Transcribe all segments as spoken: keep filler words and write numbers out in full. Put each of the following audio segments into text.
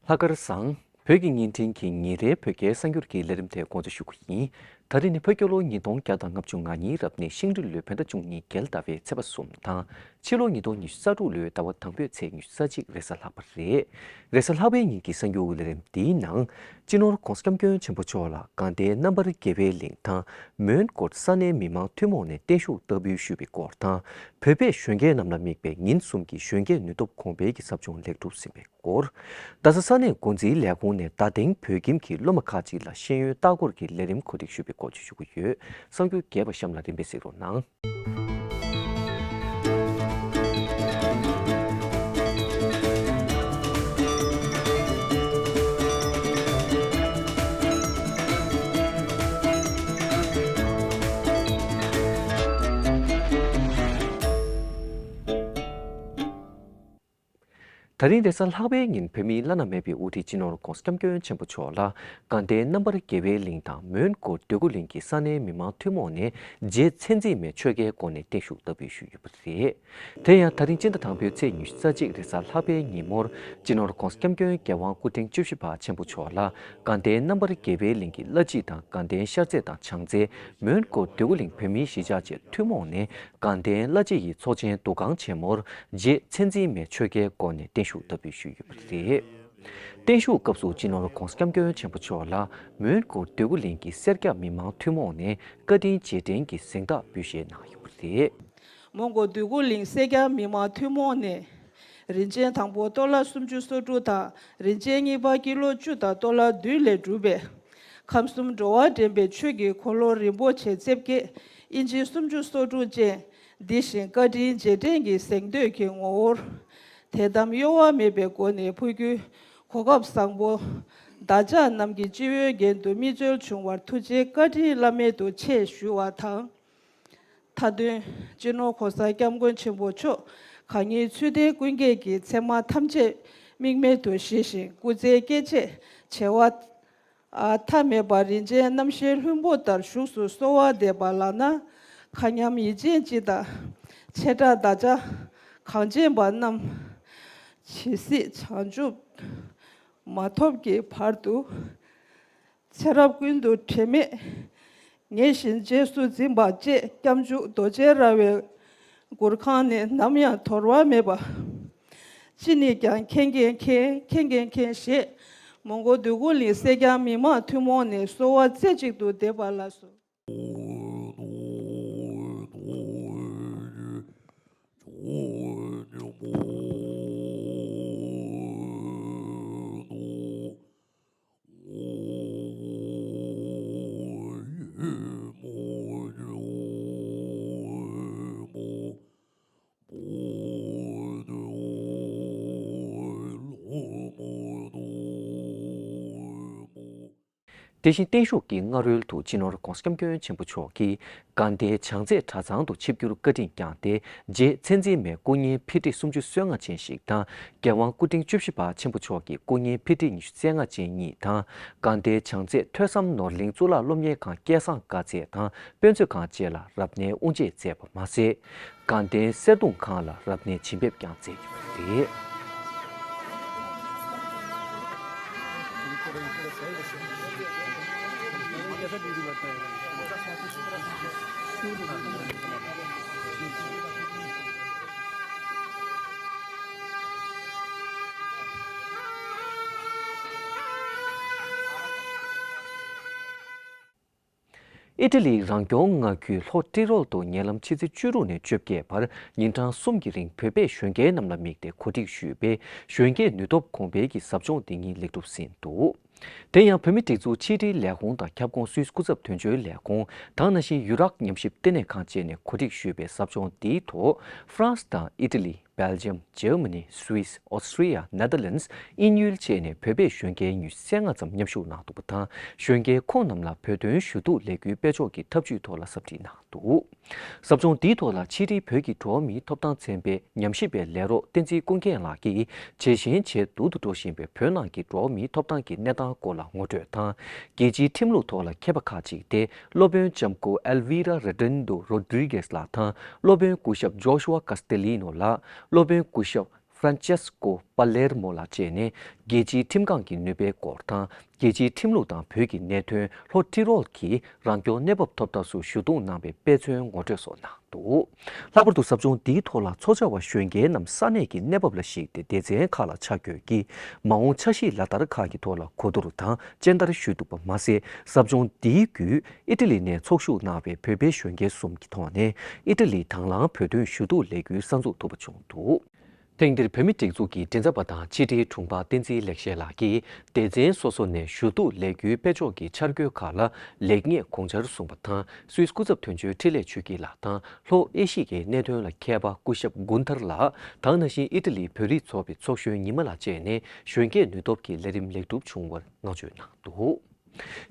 ལྷག་དཀར་བཟང་། བོད་ཀྱི་བརྙན་འཕྲིན་གྱི་ཉིན་རེའི་བོད་སྐད་གསར་འགྱུར་གྱི་ལས་རིམ་དེ་འགོ་འཛུགས་ཞུ་རྒྱུ་ཡིན། ད་རིང་ནི་བོད་རྒྱལ་ལོ་ཉིས་སྟོང་བརྒྱ་དང་ལྔ་བཅུ་ང་གཉིས་རབ་གནས་ཤིང་སྦྲུལ་ལོའི་བོད་ཟླ་བཅུ་གཉིས་རྒྱལ་ཟླ་བའི་ཚེས་པ་གསུམ་དང་། ཕྱི་ལོ་ཉིས་སྟོང་ཉི་ཤུ་རྩ་དྲུག་ལོའི་ཟླ་བ་དང་པོའི་ཚེས་ཉི་ཤུ་རྩ་གཅིག་རེས་གཟའ་ལྷག་པ་རེད། རེས་གཟའ་ལྷག་པའི་ཉིན་གྱི་གསར་འགྱུར་ལས་རིམ་འདིའི་ནང་། སྤྱི་ནོར་༧གོང་ས་༧སྐྱབས་མགོན་ཆེན་པོ་མཆོག་ལ་དགའ་ལྡན་རྣམ་པར་རྒྱལ་བའི་གླིང་དང་མོན་གྷོར་ས་གནས་མི་མང་ཐུན་མོང་ནས་བརྟན་བཞུགས་བསྟར་འབུལ་ཞུས་པའི་སྐོར་དང་། བོད་པའི་གཞོན་སྐྱེས་རྣམས་ལ་དམིགས་པའི་ཉིན་གསུམ་གྱི་གཞོན་སྐྱེས་ནུས་སྟོབས་གོང་འཕེལ་གྱི་ཟབ་སྦྱོང་ལེགས་གྲུབ་ཟིན་པའི་སྐོར། རྡ་ས་ས་གནས་འགོ་འཛིན་ལས་ཁུངས་ནས་རྡ་སྟེང་བོད་ཁྱིམ་གྱི་སློབ་མ་ཁག་ཅིག་ལ་ཤེས་ཡོན་ལྟ་སྐོར་གྱི་ལས་རིམ་གོ་སྒྲིག་ཞུས་པའི་སྐོར་ཞུ་རྒྱུ་ཡོད། གསར་འགྱུར་རྒྱས་པ་གཤམ་ལ་རིམ་པས་གཟིགས་རོགས་གནང་། ད་རིང་རེས་གཟའ་ལྷག་པའི་ཉིན་བོད་མིའི་བླ་ན་མེད་པའི་དབུ་ཁྲིད་སྤྱི་ནོར་༧གོང་ས་༧སྐྱབས་མགོན་ཆེན་པོ་མཆོག་ལ་དགའ་ལྡན་རྣམ་པར་རྒྱལ་བའི་གླིང་དང་མོན་གྷོ་འདོད་རྒུ་གླིང་གི་ས་གནས་མི་མང་ཐུན་མོང་ནས་རྗེ་མཚན་འཛིན་མའི་ཆོས་བརྒྱའི་སྒོ་ནས་བརྟན་བཞུགས་བསྟར་འབུལ་ཞུས་ཡོད་པ་རེད། དེ་ཡང་ད་རིང་སྤྱི་ཟླ་དང་པོའི་ཚེས་ཉི་ཤུ་རྩ་གཅིག་རེས་གཟའ་ལྷག་པའི་ཉིན་མོར་སྤྱི་ནོར་༧གོང་ས་༧སྐྱབས་མགོན་རྒྱལ་དབང་སྐུ་ཕྲེང་བཅུ་བཞི་པ་ཆེན་པོ་མཆོག་ལ་དགའ་ལྡན་རྣམ་པར་རྒྱལ་བའི་གླིང་གི་བླ་སྤྱི་དང་དགའ་ལྡན་ཤར་རྩེ་དང་བྱང་རྩེ། མོན་གྷོ་འདོད་རྒུ་གླིང་བོད་མིའི་གཞིས་ཆགས་བཅས་ཐུན་མོང་ནས་དགའ་ལྡན་བླ་སྤྱི་ཡི་ཚོགས་ཆེན་འདུ་ཁང་ཆེན་མོར་རྗེ་མཚན་འཛིན་མའི་ཆོས་བརྒྱའི་སྒོ་ནས་བརྟན་བཞུགས་བསྟར་འབུལ་ཞུས་ཡོད་པ་རེད། བརྟན་བཞུགས་སྐབས་སུ་སྤྱི་ནོར་༧གོང་ས་༧སྐྱབས་མགོན་ཆེན་པོ་མཆོག་ལ་མོན་གྷོ་འདོད་རྒུ་གླིང་གི་སེར་སྐྱ་མི་མང་ཐུན་མོང་ནས་བཀའ་དྲིན་རྗེས་དྲན་གྱི་གཟེངས་རྟགས་འབུལ་བཞེས་གནང་ཡོད་པ་རེད། མོན་གྷོ་འདོད་རྒུ་གླིང་སེར་སྐྱ་མི་མང་ཐུན་མོང་ནས། རིན་ཆེན་དང་པོ་སྟོང་ལ་སུམ་ཅུ་སོ་དྲུག་དང་རིན་ཆེན་གཉིས་པ་ཀི་ལོ་བཅུ་དང་སྟོང་ལ་བདུན་ལས་གྲུབ་པའི་ཁམས་གསུམ་འགྲོ་བ་འདྲེན་པའི་ཆོས་ཀྱི་འཁོར་ལོ་རིན་པོ་ཆེ་རྩིབས་བརྒྱད་ཨིན་ཅི་སུམ་ཅུ་སོ་དྲུག་ཅན་འདི་བཞིན་བཀའ་དྲིན་རྗེས་དྲན་གྱི་གཟེངས་བསྟོད་ཀྱི་ངོ་བོར་དད་དམ་གཡོ་བ་མེད་པའི་སྒོ་ནས་ཕུལ་རྒྱུའི་གོ་སྐབས་བཟང་པོ་བདག་ཅག་རྣམས་ཀྱི་སྤྱི་བོའི་རྒྱན་དུ་མིག་སྩོལ་བྱུང་བར་ཐུགས་རྗེ་བཀའ་དྲིན་བླ་མེད་དུ་ཆེ་ཞུ་བ་དང་། མཐའ་དོན། སྤྱི་ནོར་༧གོང་ས་༧སྐྱབས་མགོན་ཆེན་པོ་མཆོག་གང་ཉིད་ཚུལ་ལྡན་ཀུན་སྐྱེད་ཀྱི་མཚན་མ་ཐམས་ཅད་དམིགས་མེད་དུ་བཞེས་ཤིང་སྐུ་ཚེ་བསྐལ་ཆེས་བྱེ་བ་མཐའ་མེད་པར་རིན་ཆེན་རྣམ་བཞིའི་ལྷུན་པོ་ལྟར་བཞུགས་སུ་གསོལ་བ་འདེབས་པ་ལགས་ན། མཁའ་མཉམ་ཡིད་ཅན་སྤྱི་དང་། བྱེ་བྲག་བདག་ཅག་གངས་ཅན་པ་རྣམས། ཇི་སྲིད་བྱང་ཆུབ་མ་ཐོབ་ཀྱི་བར་དུ། ཚེ་རབས་ཀུན་ཏུ་དྲན་མེད་ངེས་བཞིན་རྗེས་སུ་འཛིན་པ་བཅས་སྐྱབས་འཇུག་རྡོ་རྗེ་ར་བའི་གུར་ཁང་ནས་ནམ་ཡང་དོར་བ་མེད་པ། ཅི་ནས་ཀྱང་མཁྱེན་མཁྱེན་མཁྱེན་མཁྱེན་མཁྱེན་མཁྱེན་ཞེས་མོན་གྷོ་འདོད་རྒུ་གླིང་སེར་སྐྱ་མི་མང་ཐུན་མོང་ནས་གསོལ་བ་རྩེ་གཅིག་ཏུ་འདེབས་པ་ལགས་སོ། དེ་བཞིན་བརྟན་བཞུགས་ཀྱི་སྔ་རོལ་དུ་སྤྱི་ནོར་༧གོང་ས་༧སྐྱབས་མགོན་ཆེན་པོ་མཆོག་གིས་དགའ་ལྡན་བྱང་རྩེ་གྲྭ་ཚང་དུ་ཆིབས་བསྒྱུར་བཀའ་དྲིན་བསྐྱངས་ཏེ། རྗེ་མཚན་འཛིན་མའི་སྐུ་བརྙན་ཕི་ཊི་སུམ་ཅུ་སོ་ལྔ་ཅན་ཞིག་དང་། རྒྱལ་དབང་སྐུ་ཕྲེང་བཅུ་བཞི་པ་ཆེན་པོ་མཆོག་གི་སྐུ་བརྙན་ཕི་ཊི་ཉི་ཤུ་རྩ་ལྔ་ཅན་གཉིས་དང་། དགའ་ལྡན་བྱང་རྩེ་ཐོས་བསམ་ནོར་གླིང་གཙུག་ལག་སློབ་གཉེར་ཁང་སྐལ་བཟང་དཀར་མཛེས་དང་དཔེ་མཛོད་ཁང་བཅས་ལ་རབ་གནས་དབུ་འབྱེད་མཛད་པ་མ་ཟད། དགའ་ལྡན་གསེར་གདུང་ཁང་ལ་རབ་གནས་བྱིན་འབེབས་ཀྱང་མཛད་ཡོད་པ་རེད། ཨི་ཊ་ལིའི་རང་སྐྱོང་མངའ་ཁུལ་ལྷོ་ཏི་རོལ་དུ་ཉེ་ལམ་ཕྱི་ཚེས་བཅུ་དྲུག་ནས་བཅོ་བརྒྱད་བར་ཉིན་གྲངས་གསུམ་གྱི་རིང་བོད་པའི་གཞོན་སྐྱེས་རྣམས་ལ་དམིགས་ཏེ་གོ་སྒྲིག་ཞུས་པའི་གཞོན་སྐྱེས་ནུས་སྟོབས་གོང་འཕེལ་གྱི་ཟབ་སྦྱོང་འདི་ཉིད་ལེགས་གྲུབ་ཟིན་འདུག། དེ་ཡང་བོད་མིའི་སྒྲིག་འཛུགས་ཕྱི་དྲིལ་ལས་ཁུངས་དང་ཁྱབ་ཁོངས་སུད་སི་སྐུ་ཚབ་དོན་གཅོད་ལས་ཁུངས་དང་ནང་བཞིན་ཡུ་རོབ་ཉམས་ཞིབ་ལྟེ་གནས་ཁང་བཅས་ནས་གོ་སྒྲིག་ཞུས་པའི་ཟབ་སྦྱོང་འདིའི་ཐོག་ཧྥ་རན་སི་དང་ཨི་ཊ་ལི། སྦེལ་ཇམ། ཇར་མ་ནི། སུད་སི། ཨོ་སི་ཀྲི་ཡ། ནེ་དར་ལེན་ཌི། དབྱིན་ཡུལ་བཅས་ནས་བོད་པའི་གཞོན་སྐྱེས་ཉི་ཤུ་རྩ་ལྔ་ཙམ་མཉམ་ཞུགས་གནང་འདུག་པ་དང་། གཞོན་སྐྱེས་ཁོང་རྣམས་ལ་བོད་དོན་ཞུ་གཏུག་ལས་འགུལ་སྤེལ་ཕྱོགས་ཀྱི་ཐབས་ཇུས་ཐོག་ལ་ཟབ་ཁྲིད་གནང་འདུག། ཟབ་སྦྱོང་འདིའི་ཐོག་ལ་ཕྱི་དྲིལ་བོད་ཀྱི་འགྲོ་བ་མིའི་ཐོབ་ཐང་ཚན་པའི་ཉམས་ཞིབ་པའི་ལས་རོགས་བསྟན་འཛིན་ཀུན་མཁྱེན་ལགས་ཀྱིས་ཇེ་ཞན་ཇེ་སྡུག་ཏུ་འགྲོ་བཞིན་པའི་བོད་ནང་གི་འགྲོ་བ་མིའི་ཐོབ་ཐང་གི་གནས་སྟངས་སྐོར་ལ་ངོ་སྤྲོད་དང་། རྒྱལ་སྤྱིའི་ཁྲིམས་ལུགས་ཐོག་ལ་མཁས་པ་ཁག་ཅིག་སྟེ། སློབ་དཔོན་ལྕམ་སྐུ་ཨེལ་ཝི་ར་རེ་ཌན་དོ་རོ་ཌི་རི་གེས་ལགས་དང་། སློབ་དཔོན་སྐུ་ཞབས་ཇོ་ཤུ་ཨ་ཀ་སྟེ་ལི་ནོ་ལགས། སློབ་དཔོན་སྐུ་ཞབས། Francesco Palermo ལགས་བཅས་ནས་རྒྱལ་སྤྱིའི་ཁྲིམས་ཁང་གི་ནུས་པའི་སྐོར་དང་། རྒྱལ་སྤྱིའི་ཁྲིམས་ལུགས་དང་བོད་ཀྱི་གནད་དོན། ལྷོ་ཏི་རོལ་གྱི་རང་སྐྱོང་གནས་བབ་ཐོབ་ཐང་སོགས་ཞུ་གཏུག་གནང་བའི་དཔེ་མཚོན་ངོ་སྤྲོད་སོགས་གནང་འདུག། ལྷག་པར་དུ་ཟབ་སྦྱོང་འདིའི་ཐོག་ལ་ཚོགས་བཅར་བ་གཞོན་སྐྱེས་རྣམས་ས་གནས་ཀྱི་གནས་བབ་ལ་གཞིགས་ཏེ་སྡེ་ཚན་ཁག་ལ་ཆ་བགོས་ཀྱིས་མ་འོངས་འཆར་གཞི་ལག་བསྟར་ཁག་གི་ཐོག་ལ་གོ་བསྡུར་དང་སྤྱན་བསྟར་ཞུས་འདུག་པ་མ་ཟད། ཟབ་སྦྱོང་འདིའི་བརྒྱུད་ཨི་ཊ་ལི་ནས་ཚོགས་ཞུགས་གནང་བའི་བོད་པའི་གཞོན་སྐྱེས་གསུམ་གྱི་ཐོག་ནས་ཨི་ཊ་ལིའི་དང་བླངས་བོད་དོན་ཞུ་གཏུག་ལས་འགུལ་གསར་འཛུགས་ཐུབ་པ་བྱུང་འདུག། ཐེངས་འདིར་བོད་མིའི་སྒྲིག་འཛུགས་ཀྱི་མགྲིན་ཚབ་པ་དང་ཕྱི་དྲིལ་དྲུང་འཕར་བསྟན་འཛིན་ལེགས་བཤད་ལགས་ཀྱིས་སྡེ་ཚན་སོ་སོ་ནས་ཞུ་གཏུག་ལས་འགུལ་སྤེལ་ཕྱོགས་ཀྱི་འཆར་འགོད་ཁག་ལ་ལེགས་ཉེས་དགོངས་འཆར་གསུངས་པ་དང་། སུད་སི་སྐུ་ཚབ་དོན་གཅོད་འཕྲིན་ལས་ཆོས་སྐྱིད་ལགས་དང་། ལྷོ་ཨེ་ཤི་ཡའི་གནད་དོན་ལ་མཁས་པ་སྐུ་ཞབས་གུན་ཐར་ལགས་དང་། ནང་བཞིན་ཨི་ཊ་ལིའི་བོད་རིགས་ཚོགས་པའི་ཚོགས་གཞོན་ཉི་མ་ལགས་བཅས་ནས་གཞོན་སྐྱེས་ནུས་སྟོབས་ཀྱི་ལས་རིམ་ལེགས་གྲུབ་བྱུང་བར་བསྔགས་བརྗོད་གནང་འདུག།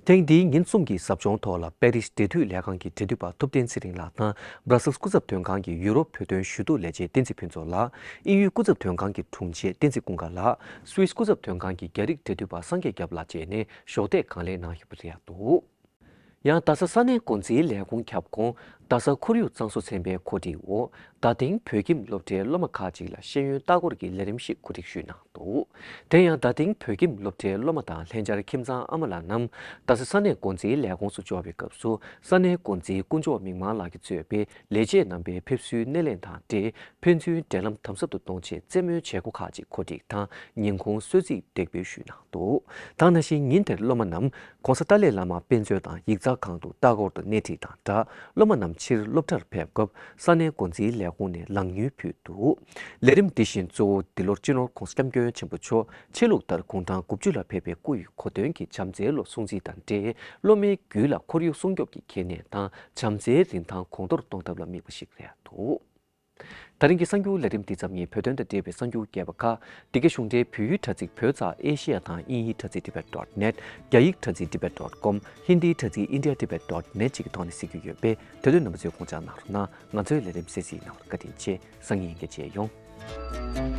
ཐེངས་འདིའི་ཉིན་གསུམ་གྱི་ཟབ་སྦྱོང་ཐོག་ལ་པེ་རིས་འབྲེལ་མཐུད་ལས་ཁང་གི་འབྲེལ་མཐུད་པ་ཐུབ་བསྟན་ཚེ་རིང་ལགས་དང་། སྦྲ་སེལ་སྐུ་ཚབ་དོན་ཁང་གི་ཡུ་རོབ་བོད་དོན་ཞུ་གཏུག་ལས་བྱེད་བསྟན་འཛིན་ཕུན་ཚོགས་ལགས། དབྱིན་ཡུལ་སྐུ་ཚབ་དོན་ཁང་གི་དྲུང་ཆེ་བསྟན་འཛིན་ཀུན་དགའ་ལགས། སུད་སི་སྐུ་ཚབ་དོན་ཁང་གི་རྒྱ་རིགས་འབྲེལ་མཐུད་པ་སངས་རྒྱས་སྐྱབས་ལགས་བཅས་ནས་གཞོགས་འདེགས་གང་ལེགས་གནང་ཡོད་པ་རེད་འདུག། ཡང་རྡ་ས་ས་གནས་འགོ་འཛིན་ལས་ཁུངས་ཁྱབ་ཁོངས་རྡ་ས་ཁོར་ཡུག་གཙང་བཟོ་ཚན་པའི་གོ་སྒྲིག་འོག་རྡ་སྟེང་བོད་ཁྱིམ་སློབ་གྲྭའི་སློབ་མ་ཁག་ཅིག་ལ་ཤེས་ཡོན་ལྟ་སྐོར་གྱི་ལས་རིམ་ཞིག་གོ་སྒྲིག་ཞུས་གནང་འདུག། དེ་ཡང་རྡ་སྟེང་བོད་ཁྱིམ་སློབ་གྲྭའི་སློབ་མ་དང་ལྷན་བཅར་ཁྱིམ་ཚང་ཨ་མ་ལགས་རྣམས་རྡ་ས་ས་གནས་འགོ་འཛིན་ལས་ཁུངས་སུ་འབྱོར་བའི་སྐབས་སུ། ས་གནས་འགོ་འཛིན་དཀོན་མཆོག་མིག་དམར་ལགས་ཀྱིས་གཙོས་པའི་ལས་བྱེད་རྣམ་པས་ཕེབས་བསུའི་སྣེ་ལེན་དང་འབྲེལ། ཕན་ཚུན་འབྲེལ་ལམ་དམ་ཟབ་ཏུ་གཏོང་ཆེད་རྩེད་མོའི་བྱེད་སྒོ་ཁག་ཅིག་གོ་སྒྲིག་དང་། ཉིན་གུང་གསོལ་ཚིགས་འདེགས་འབུལ་ཞུས་གནང་འདུག། དེ་ནང་བཞིན་ཉིན་དེར་སློབ་མ་རྣམས་༧གོང་ས་ཏཱ་ལའི་བླ་མ་དཔེ་མཛོད་དང་ཡིག་ཚང་ཁང་དུ་ལྟ་སྐོར་དང་སྣེ་ཁྲིད་དང་སྦྲགས། སློབ་མ་རྣམས་ཕྱིར་སློབ་གྲྭར་ཕེབས་སྐབས་ས་གནས་འགོ་འཛིན་ལས་ཁུངས་ནས་ལག་གཉིས་ཕུལ་འདུག། ལས་རིམ་འདི་བཞིན་གཙོ་བོ་འདི་ལོར་སྤྱི་ནོར་༧གོང་ས་༧སྐྱབས་མགོན་ཆེན་པོ་མཆོག་ཆོས་ལུགས་ལྟར་དགུང་གྲངས་དགུ་བཅུ་ལ་ཕེབས་པའི་སྐུ་ཡི་གོ་སྟོན་གྱི་བྱམས་བརྩེའི་ལོ་སྲུང་བརྩི་དང་འབྲེལ། སློབ་མའི་རྒྱུད་ལ་ཁོར་ཡུག་སྲུང་སྐྱོབ་ཀྱི་གལ་གནད་དང་། བྱམས་བརྩེའི་རིན་ཐང་གོང་མཐོར་གཏོང་ཐབས་ལ་དམིགས་པ་ཞིག་རེད་འདུག། ད་རིང་གི་གསར་འགྱུར་ལས་རིམ་འདི་ཙམ་ཡིན། བོད་དོན་དང་འབྲེལ་བའི་གསར་འགྱུར་རྒྱས་པ་ཁག་འདི་ག་གཞུང་འབྲེལ་བོད་ཡིག་དྲ་ཚིགས་བོད་ཙ་ཨེ་ཤེ་ཡ་དང་དབྱིན་ཡིག་དྲ་ཚིགས་tibet dot net། རྒྱ་ཡིག་དྲ་ཚིགས་tibet dot com། ཧིན་དིའི་དྲ་ཚིགས་india tibet dot net་བཅས་ཀྱི་ཐོག་ནས་གཟིགས་རྒྱུ་ཡོད་པས། དེ་དོན་རྣམ་པ་ཚོས་དགོངས་འཇགས་གནང་རོགས་གནང་། ང་ཚོའི་ལས་རིམ་གསན་གཟིགས་གནང་བར་བཀའ་དྲིན་ཆེ། སང་ཉིན་ཡང་བསྐྱར་མཇལ་ཡོང་།